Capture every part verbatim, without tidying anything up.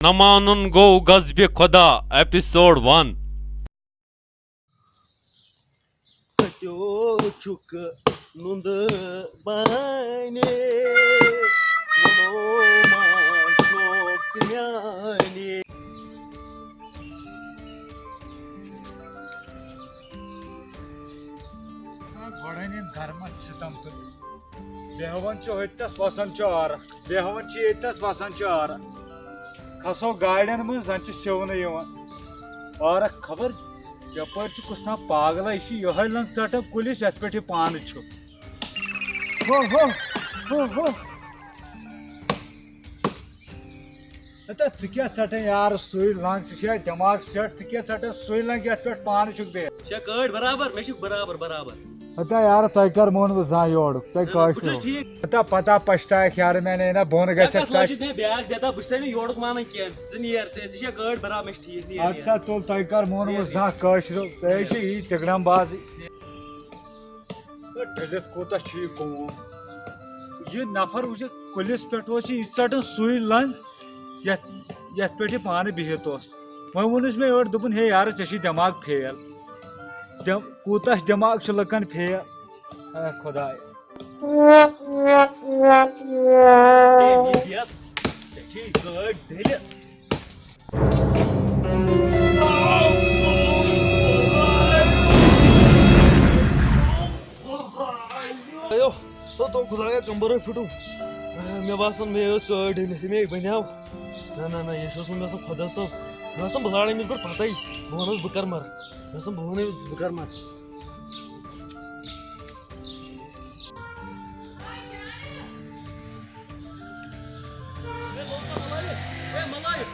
نہ مانُن گوٚو غضبِ خۄدا، ایپیسوڈ ون۔ کتیو چھُکھ نُندٕ بانہِ، وَنو ما چھُکھ میانہِ۔ گۄڈَے نِن گرمَتھ سِتَم تہٕ بیٚہوان چھُ ہوٚتٮ۪س وَسان چھُ عارَق، بیٚہوان چھُ ییٚتٮ۪س وَسان چھُ عارَق۔ کھسو گاڑٮ۪ن منٛز، زَن چھِ سِونہٕ یِوان۔ عارَق خبر یَپٲرۍ چھُ کُس تام پاگلہ، یہِ چھُ یِہوٚے لنٛگ ژَٹان کُلِس، یَتھ پٮ۪ٹھ یہِ پانہٕ چھُ۔ ہو، ہو، ہو، ہو۔ ہتا، ژٕ کیٛاہ ژٹان یارٕ سُے لنٛگ؟ ژےٚ چھُیا دٮ۪ماغ سیٹ؟ ژٕ کیٛاہ ژٹان سُے لنٛگ یتھ پٮ۪ٹھ پانہٕ چھُکھ بیٚہتھ؟ ژےٚ کٲڑۍ برابر، مےٚ چھُکھ برابر، برابر۔ ہتا یارٕ، تۄہہِ کر مون بہٕ زانٛہہ یورُک؟ تۄہہِ نہ، نہ، کٲشرِ بہٕ چھُس ہو۔ ٹھیٖک۔ ہتا پتہ پچھتایکھ یارٕ میانہِ، ہے نہ بۄن ژےٚ گژھکھ کتھ ژٹھ۔ لٲجِتھ مےٚ بیاکھ دٮ۪تا؟ بہٕ چھُسے نہٕ یورُک مانان کینٛہہ۔ ژٕ نیر، ژےٚ، ژےٚ چھےٚ کٲڑۍ برابر، مےٚ چھُ ٹھیٖک، نیر، اَدٕ نیر۔ سا تُل، تۄہہِ کر مونوٕ نیر، نیر۔ زانٛہہ کٲشرِ؟ تۄہہِ نیر۔ چھِ یی تِگڑم بازٕے۔ ہے، ڈٔلِتھ کوٗتاہ چھُ یہِ قوم؟ یہِ نفر وٕچھِتھ کُلِس پٮ۪ٹھ اوس یہِ، یہِ ژَٹان سُے لنٛگ، یَتھ، یَتھ پٮ۪ٹھ یہِ پانہٕ بِہِتھ اوس۔ وۄنۍ ووٚنُس مےٚ یورٕ، دوٚپُن، "ہے یارٕ، ژےٚ چھُے دٮ۪ماغ فیل۔" دٮ۪م-، کوٗتاہ دٮ۪ماغ چھُ لُکَن فیل۔ اے خۄداے۔ ہے، یہِ دِیَتھ، ژےٚ چھے گٲڑۍ ڈٔلِتھ۔ ایو، تو تو خدایا کمبر پھٹو۔ مےٚ باسان مےٚ ٲس کٲڑۍ ڈٔلِتھ، مےٚ بنیو۔ نہ، نہ، نہ، یہِ چھُ اوسمُت مےٚ آسان خۄدا صٲب۔ مےٚ آسان بہٕ لاڑے أمِس گۄڈٕ پتَے۔ بہٕ وَنس بہٕ کر مر۔ مےٚ آسان بہٕ وَنہٕ أمِس بہٕ کر مر۔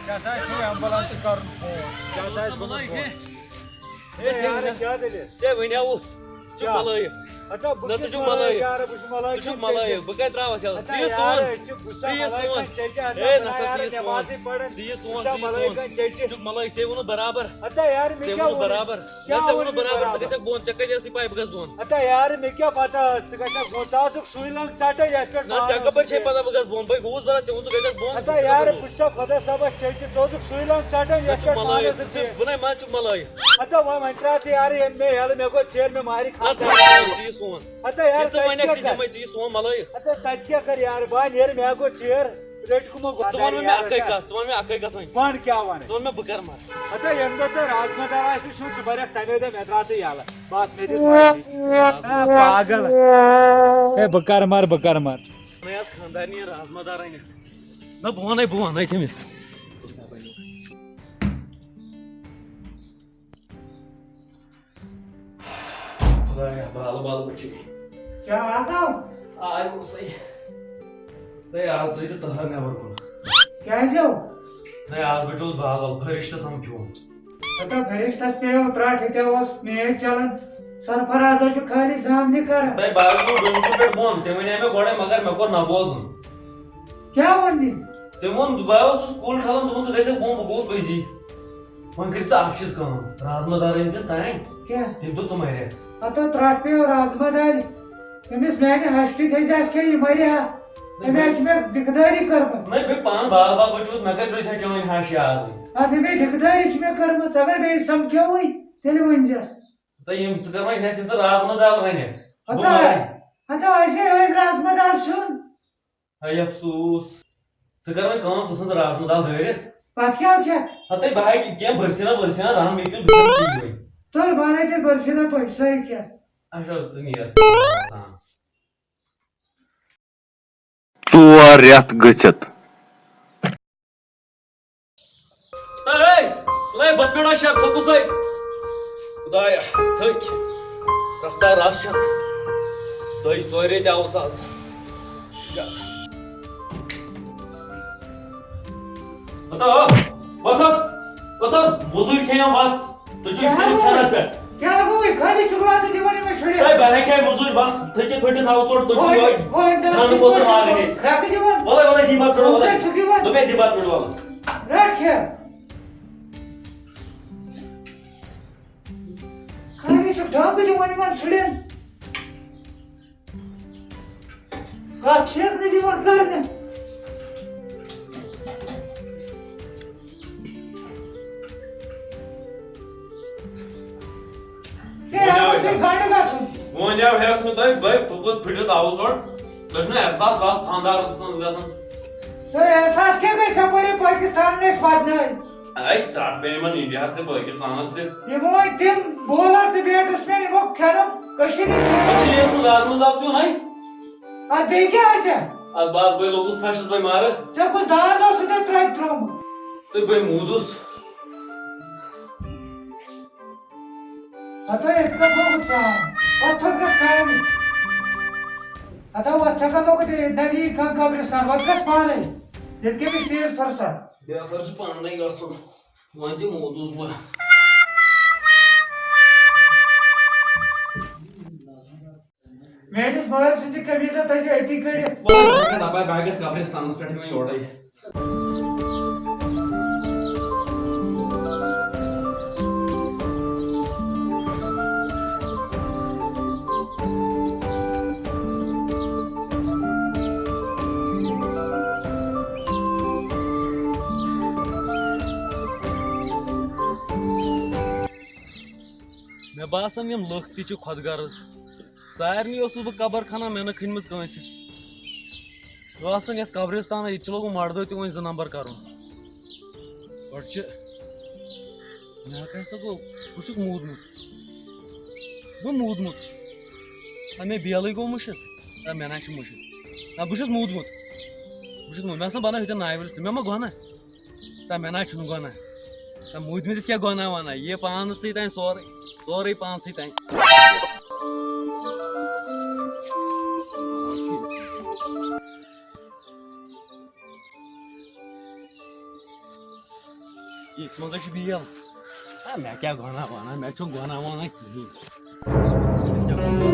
کیٛاہ سا آسہِ یہِ ایمبولینس کرُن فون؟ کیٛاہ سا آسہِ گوٚمُت فون؟ ہے، ہے، ژےٚ یارٕ، وَنیٛاو، کیٛاہ دٔلیٖل؟ ژےٚ وَنیٛاو، ژٕ چھُکھ کیٛاہ؟ ملٲیِک۔ ہتا، بہٕ نہ، ژٕ کیٛاہ چھُکھ ملٲیِک۔ ملٲیِک یارٕ، بہٕ چھُس ملٲیِک ژٕ چھُکھ کھٮ۪ن چٮ۪ن۔ ملٲیِک۔ بہٕ کَتہِ ترٛاوَتھ یَلہٕ؟ ہتا ژٕ یہِ یارٕ، سون۔ أسۍ چھِ، بہٕ چھُسا ژٕ یہِ ملٲیِک سون۔ کھٮ۪ن چٮ۪ن چٮ۪ن؟ ہے، اَتھ نہ سا، یارٕ ژٕ یہِ سون۔ نٮ۪مازٕے پَران۔ ژٕ یہِ سون، بہٕ چھُسا ژٕ یہِ ملٲیِک سون۔ کھٮ۪ن چٮ۪ن چٮ۪ن؟ ژٕ چھُکھ ملٲیِک، ژےٚ ووٚنُتھ برابر۔ ہتا یارٕ، مےٚ ژےٚ کیٛاہ ووٚنُتھ ووٚن؟ برابر۔ کیٛاہ ژےٚ ووٚنُتھ ووٚن؟ برابر۔ ژٕ گژھکھ بۄن، ژےٚ کَتہِ ٲسٕے پَے بہٕ گژھٕ بۄن؟ ہتا یارٕ، مےٚ کیٛاہ پَتہ ٲس، ژٕ گژھکھ بۄن؟ ژٕ آسُکھ سُے لنٛگ ژَٹان یَتھ پٮ۪ٹھ نہ، پانہٕ ژےٚ کَپٲرۍ اوسُکھ چھے بیٚہتھ۔ پَتہ بہٕ گژھٕ بۄن؟ بٔے گوٚوُس بَران، ژےٚ ووٚن ژٕ گژھکھ بۄن، ہتا ژٕ یارٕ، کَپٲرۍ بہٕ چھُسا خۄدا صٲبَس چیٚچہِ، ژٕ اوسُکھ سُے لنٛگ ژَٹان نہ، یَتھ ژٕ چھُکھ پٮ۪ٹھ پانہٕ ملٲیِک، ٲسٕکھ ژٕ بیٚہتھ۔ بہٕ نَے ما چھُکھ ملٲیِک۔ ہتا وۄنۍ، وۄنۍ ترٛاو تہٕ یارٕ ییٚمہِ مےٚ یَلہٕ، مےٚ گوٚو ژیر، مےٚ مارِ نہ، ژٕ خانٛدار۔ ژٕ یہِ سون۔ ہتا یارٕ، ژٕ تَتہِ وَنکھ کیٛاہ تہِ کَرٕ؟ دِمَے، ژٕ یہِ سون ملٲیِک۔ ہتا تَتہِ کیٛاہ کَرٕ یارٕ، بہٕ ہا نیرٕ، مےٚ گوٚو ژیر، رٔٹۍ کُمو ژٕ وَن گۄدارِ مےٚ یارٕ اَکٕے ہتا۔ کَتھ، ژٕ وَن مےٚ اَکٕے کَتھ وۄنۍ۔ وَن کیٛاہ وَنہٕ؟ ژٕ وَن مےٚ بہٕ کَرٕ مَرٕ۔ ہتا ییٚمہِ دۄہ تۄہہِ رازما دال آسِوٕ سیُن، ژٕ بَرَکھ تَمے دۄہ مےٚ ترٛاو تہٕ یَلہٕ۔ بس مےٚ دِژ مرضی۔ رازما۔ آ، پاگل۔ ہے، بہٕ کَرٕ مَرٕ، بہٕ کَرٕ مَرٕ۔ وَنے آز خانٛدارنہِ رازما دار أنِتھ۔ نہ، بہٕ وَنَے، بہٕ وَنَے تٔمِس۔ خۄدایا، بالہٕ بالہٕ بچے۔ کیٛاہ آو؟ آے اوسُے۔ ہے، آز ترٛٲے زِ تٔہر نٮ۪بر کُن۔ کیٛازِ ہو؟ ہے، آز بچوس بالہٕ بالہٕ، فرشتہٕ سمکھیوم۔ ہتا فرشتس پیٚیو ترٛٹھ، ہتے اوس میچ چلان۔ سرفراز حظ چھُ خٲلی زامنہِ کران۔ ہے، بہٕ حظ گوٚوُس ڈوٗنۍ کُلہِ پٮ۪ٹھ بۄن، تٔمۍ وَنے مےٚ گۄڈَے، مگر مےٚ کوٚر نہ بوزُن۔ کیٛاہ ووٚن مےٚ؟ تٔمۍ ووٚن، بہٕ اوسُس کُل کھلان، دوٚپُن، "ژٕ گژھکھ بۄن؟" بہٕ گوٚوُس پٔزی۔ وۄنۍ کٔرۍ ژٕ اکھ چیٖز کٲم، رازما دار أنۍ زِ تانۍ۔ کیٛاہ؟ تٔمۍ دوٚپ، "ژٕ مَرٮ۪کھ۔" ہتا ترٛٹھ پیٚیو رازما دارِ۔ أمِس میانہِ ہشہِ کِتھ ہیٚژِ اَسہِ کھیٚیہِ، یہِ مَرِ ہا۔ أمۍ حظ چھِ مےٚ دِقدٲری کٔرمٕژ۔ نہ، مےٚ پانہٕ بال بال بچوس، مےٚ کَتہِ روزِ ہا چٲنۍ ہش یاد؟ اَدٕ مےٚ دِقدٲری چھِ مےٚ کٔرمٕژ، اگر بیٚیہِ سمکھیوٕے، تیٚلہِ ؤنۍ زٮ۪س۔ ہتا یِم ژٕ کر وۄنۍ ہٮ۪س، یِم ژٕ رازما دال وَنہِ۔ ہتا، بہٕ وَنہٕ۔ ہتا أسۍ ہے ٲسۍ رازما دال سیُن۔ ہے افسوس۔ ژٕ کر وۄنۍ کٲم، ژٕ ژھٕن رازما دال دٲرِتھ۔ پتہٕ کیٛاہ کھٮ۪کھ؟ ہتے بہٕ ہا کینٛہہ بٔرسیٖنا ؤرسیٖنا رَنہٕ مےٚ کیُتھ، بہٕ کھٮ۪مہٕ تی وۄنۍ۔ تُل بہٕ اَنے تیٚلہِ بٔرسیٖنا پٔٹۍ، سۄے کھٮ۪کھ۔ اچھا، ژٕ نیر، ژٕ نیر آسان۔ ژور رٮ۪تھ گٔژھِتھ۔ ہے، ہے، بتہٕ پیوٚنٛڈا شیخ تھوٚکُسَے۔ خدایا، تھٔکۍ۔ رفتار رژھ چھَنہٕ۔ دۄیہِ ژورِ ریٚتۍ آوُس آز۔ وۄتھ ہا، وۄتھ ہا، وۄتھ ہا، مٔزوٗرۍ کھیٚیِو بس۔ تُہۍ چھِو کیٛاہ صرف گوٚو؟ کھٮ۪نَس پٮ۪ٹھ۔ کیٛاہ گوٚو؟ یہِ خٲلی چھُکھ لاتہٕ دِوان یِمَن شُرٮ۪ن۔ تۄہہِ بہٕ ہیٚکہِ ہا مٔزوٗرۍ وَس تھٔکِتھ پھٔٹِتھ آوُس اورٕ، تُہۍ چھِو وۄنۍ، یِہوٚے وۄنۍ دَپان کھٮ۪نہٕ چھِو خٲطرٕ وۄنۍ ماگہٕ چھِو ہیٚتھ۔ کھرٛٮ۪کہٕ دِوان۔ وَلَے، وَلَے، دی بَتہٕ پٮ۪ٹھ، وَلَے۔ وۄنۍ چھُکھ یِوان۔ دوٚپمَے، دی بَتہٕ پٮ۪ٹھ، وَلہٕ۔ رَٹھ کھٮ۪ن۔ خٲلی چھُکھ ڈھانٛگہٕ دِوان یِمَن شُرٮ۪ن۔ کتھ چھیٚکھ نہٕ دِوان کرنہٕ۔ ژےٚ گنڈٕ گژھُن۔ وۄنۍ یَو ہٮ۪س مےٚ تۄہہِ، بہٕ، بہٕ کوٚت پھِٹِتھ آوُس اورٕ؟ تۄہہِ چھُنہ احساس وَتھ خانٛدارَس سٕنٛز گژھان؟ تہٕ احساس کیٛاہ گژھِ یَپٲرۍ پٲکِستان ٲسۍ وَدنٲوۍ؟ اَے، تَتھ پیٚیہِ یِمَن اِنڈیاہَس تہِ پٲکِستانَس تہِ۔ یِمو وۄنۍ تِم bowler تہٕ batsman یِمو کھٮ۪نو کٔشیٖرِ۔ تیز منٛز زیادٕ منٛز اَتھ چھُ وَنان۔ اَدٕ بیٚیہِ کیٛاہ آسہِ؟ اَدٕ بَس بَے لوٚگُس پھَشَس بَے مارٕ۔ ژےٚ کُس دانٛد اوسُے تَتہِ ترٛٲوِتھ ترٛوومُت؟ تہٕ بَے موٗدُس۔ ہتا ییٚتہِ کَتھ لوگُتھ سان؟ پَتہٕ تھوٚد گژھ کامہِ۔ ہتا وَتھ ژےٚ کَتھ لوگُتھ ییٚتہِ؟ نہ نی کانٛہہ قبرِستان، وَتھ گژھ پانَے۔ ییٚتہِ کٔمِس تیز فرصت؟ بہتر چھُ پانَے گژھُن۔ وۄنۍ تہِ موٗدُس بہٕ۔ میٲنِس مٲلۍ سٕنٛزِ قمیٖضہ تھٲیزِ أتی کٔڑِتھ۔ دَپاے بہٕ گژھٕ قبرِستانَس پٮ۪ٹھٕے وۄنۍ یورَے۔ مےٚ باسان، یِم لُکھ تہِ چھِ خۄد غرض۔ سارنٕے اوسُس بہٕ قبر کھنان، مےٚ نہٕ کھٔنمٕژ کٲنٛسہِ۔ بہٕ آسان یَتھ قبرِستانَس، ییٚتہِ چھُ لوگمُت مَردو تہِ وۄنۍ زٕ نمبر کَرُن۔ گۄڈٕ چھِ، مےٚ کیٛاہ سا گوٚو؟ بہٕ چھُس موٗدمُت۔ بہٕ موٗدمُت۔ نہ مےٚ بیلٕے گوٚو مُشِتھ۔ نہ مےٚ نہ چھُ مُشِتھ۔ نہ بہٕ چھُس موٗدمُت۔ بہٕ چھُس موٗدمُت۔ مےٚ ہسا بَنٲو ہُتٮ۪ن ناوِ وٲلِس تہِ۔ مےٚ ما گۄناہ؟ تہ مےٚ نہ چھُنہٕ گۄناہ۔ تہ موٗدمٕتِس کیٛاہ گۄناہ وۄناہ؟ یہِ پانَس سۭتۍ تانۍ سورُے، سورُے پانسٕے تانۍ۔ ییٚتہِ منٛز چھُ بیل۔ آ، مےٚ کیٛاہ گۄناہ وۄناہ؟ مےٚ چھُنہٕ گۄناہ وۄناہ کِہیٖنۍ۔ أمِس کیٛاہ گوٚو؟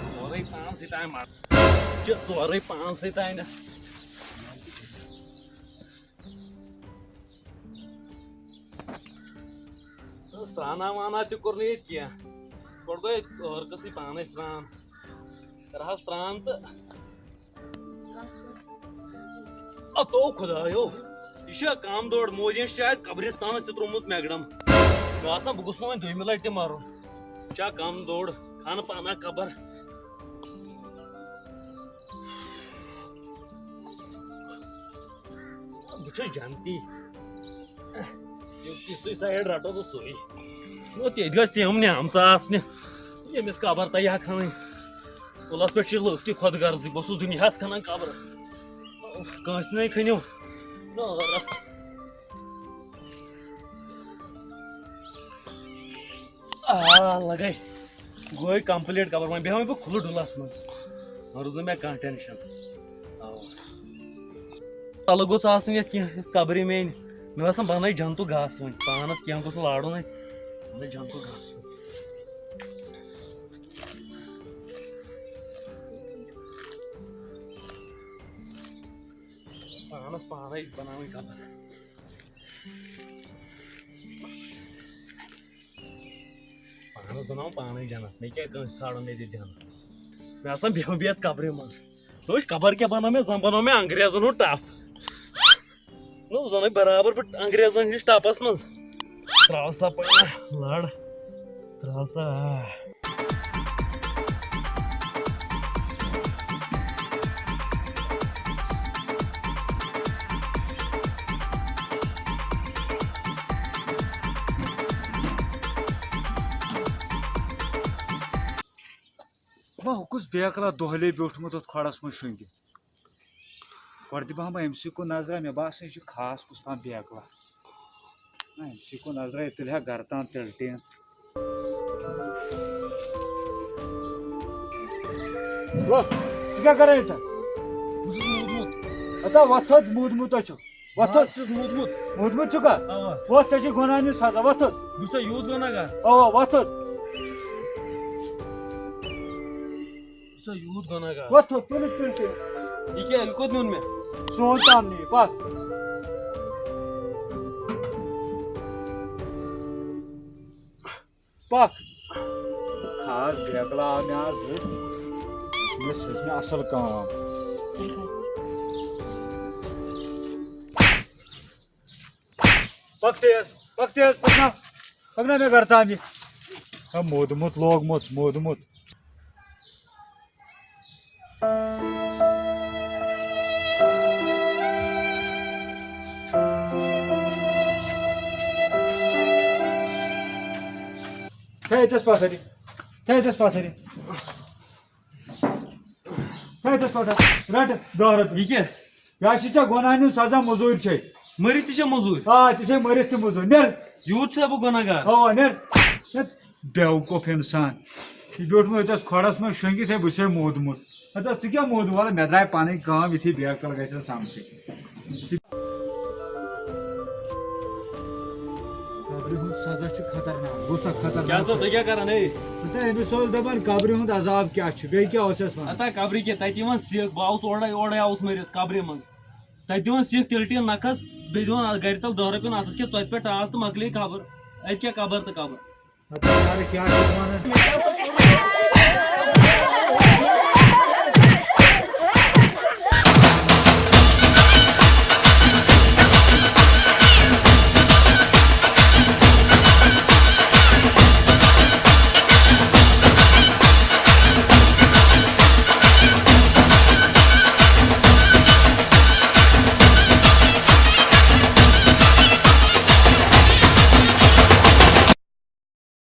سورُے پانسٕے تانۍ مَر-، چھُ سورُے پانسٕے تانۍ۔ تہٕ سرٛانہ وانہ تہِ کوٚر نہٕ ییٚتہِ کینٛہہ۔ گۄڈٕ گوٚو ییٚتہِ ٲرکَسٕے پانَے سرٛان۔ کَرٕ ہا سرٛان تہٕ اَتو خۄدایو، یہِ چھا کَم دۄڑ؟ مودیَن چھُ شاید قبرِستانَس تہِ ترٛوومُت مٮ۪گڑَم۔ مےٚ باسان، بہٕ گوٚژھ نہٕ وۄنۍ دوٚیمہِ لَٹہِ تہِ مَرُن۔ چھا کَم دۄڑ؟ کھَنہٕ پَنہ قبر۔ بہٕ چھُس جنتی۔ یُس تہِ سُے side رَٹو تہٕ سُے۔ یوٚت ییٚتہِ گژھِ تِم نعمژٕ آسنہِ، ییٚمِس قبر تہِ ہٮ۪کہٕ ہَنٕے۔ کُلَس پٮ۪ٹھ چھِ لُکھ تہِ خۄد غرضٕے، بہٕ اوسُس دُنیاہَس کھَنان قبرٕ۔ کٲنٛسہِ نَے کھٔنِو۔ آ، لَگے۔ گوٚو complete قبر۔ وۄنۍ بیٚہمَے بہٕ کھُلہٕ ڈُلَس منٛز۔ وۄنۍ روٗد نہٕ مےٚ کانٛہہ tension۔ اَوا۔ تَلہٕ گوٚژھ آسُن یَتھ کینٛہہ، یَتھ قبرِ میٛانہِ۔ مےٚ باسان، بَنَے جنتُک گاسہٕ وۄنۍ۔ پانَس کینٛہہ گوٚژھ نہٕ لارُن وۄنۍ۔ بَنَے جنتُک گاسہٕ۔ پانَس پانَے بَناوٕنۍ قبر۔ پانَس بَناوُن پانَے جنت، مےٚ کیٛاہ کٲنٛسہِ ژھانٛڈُن ییٚتہِ جنت؟ مےٚ آسان بیٚہُن بِہِتھ قبرِ منٛز۔ دوٚپُس، قبر کیٛاہ بَنٲو مےٚ؟ زَن بَنوو مےٚ انگریزَن ہُنٛد ٹَپھ۔ نو، زَنَے برابر پٲٹھۍ انگریزَن ہِنٛدِس ٹَپَس منٛز۔ ترٛاو سا پَنٕنۍ لَڑ، ترٛاو سا۔ بہٕ ہُہ کُس بیکلا دۄہلے بیوٗٹھمُت اَتھ کھۄڈَس منٛز شۄنٛگِتھ۔ گۄڈٕ دِمہٕ ہا بہٕ أمۍ سٕے کُن نظرا، مےٚ باسان، یہِ چھُ خاص کُس تام بیکلا۔ نہ، أمۍ سٕے کُن نظرا، یہِ تُلہِ ہا گرٕ تام تِلہٕ ٹیٖن۔ وۄتھ، ژٕ کیٛاہ کران ییٚتٮ۪تھ؟ بہٕ چھُس موٗدمُت۔ ہتا وۄتھ تھوٚد، موٗدمُت ہا چھُکھ۔ وۄتھ بہٕ تھوٚد۔ حظ چھُس موٗدمُت۔ موٗدمُت چھُکھا؟ اَوا۔ وۄتھ، ژےٚ چھے گۄناہ نِنۍ سزا، وۄتھ تھوٚد۔ بہٕ چھُسا یوٗت گۄناہ گار؟ اَوا، وۄتھ تھوٚد۔ بہٕ چھُسا یوٗت گۄناہ گار؟ وۄتھ تھوٚد، تُلِتھ، تُلِتھ، تُلِتھ۔ یہِ کیٛاہ، یہِ کوٚت نیوٗن مےٚ؟ سون تام نِیہِ، پَکھ۔ پَکھ۔ خاص بیکلا آو مےٚ آز ہیوٚت۔ مےٚ سۭتۍ مےٚ اَصٕل کٲم۔ پَکھ تیز۔ پک تیز، پکنا، پکنا مےٚ گرٕ تام یہِ۔ ہا، موٗدمُت لوگمُت، موٗدمُت۔ تھٲے ییٚتٮ۪س پتھر یہِ، تھٲے ییٚتٮ۪س پتھر یہِ۔ تھٲے ییٚتٮ۪س پتھر، رٹ دَہ رۄپیہِ۔ یہِ کیٛاہ؟ یہِ ہا چھِ ژےٚ گۄناہ نیُن سزا، مٔزوٗرۍ چھے۔ مٔرِتھ تہِ چھےٚ مٔزوٗرۍ؟ آ، ژےٚ چھے مٔرِتھ تہِ مٔزوٗرۍ۔ نیر۔ یوٗت چھُسا بہٕ گۄناہ گار؟ اَوا، نیر۔ ہے، بیوقوف اِنسان۔ یہِ بیوٗٹھ مےٚ أتھٮ۪س کھۄڈَس منٛز شۄنٛگِتھ، ہے، بہٕ چھُسے موٗدمُت۔ ہتا، ژٕ کیٛاہ موٗدمُت؟ وَلہٕ، مےٚ درٛاے پَنٕنۍ کٲم، یِتھُے بیکل گژھِ سَمکھٕنۍ۔ قبرِ ہُنٛد سزا چھُ خطرناک، گوٚو سا خطرناک کیٛاہ سا، سزا۔ تُہۍ کیٛاہ کران، ہے؟ ہتا، أمِس اوس دَپان، قبرِ ہُنٛد عذاب کیٛاہ چھُ، بیٚیہِ کیٛاہ اوس اَسہِ وَنان؟ ہتا، قبرِ کیٛاہ، تَتہِ یِوان سِکھ، بہٕ آوُس اورَے، اورَے آوُس مٔرِتھ قبرِ منٛز۔ تَتہِ دِوان سِکھ تِلہٕ ٹیٖن نَکھَس، بیٚیہِ دِوان اَتھ گَرِ تَل دَہ رۄپیہِ اَتھَس کھٮ۪تھ، ژۄتہِ پٮ۪ٹھ ٹاس تہٕ مۄکلے قبر۔ اَتہِ کیٛاہ قبر تہٕ قبر؟ ہتا یارٕ، کیٛاہ چھُکھ وَنان؟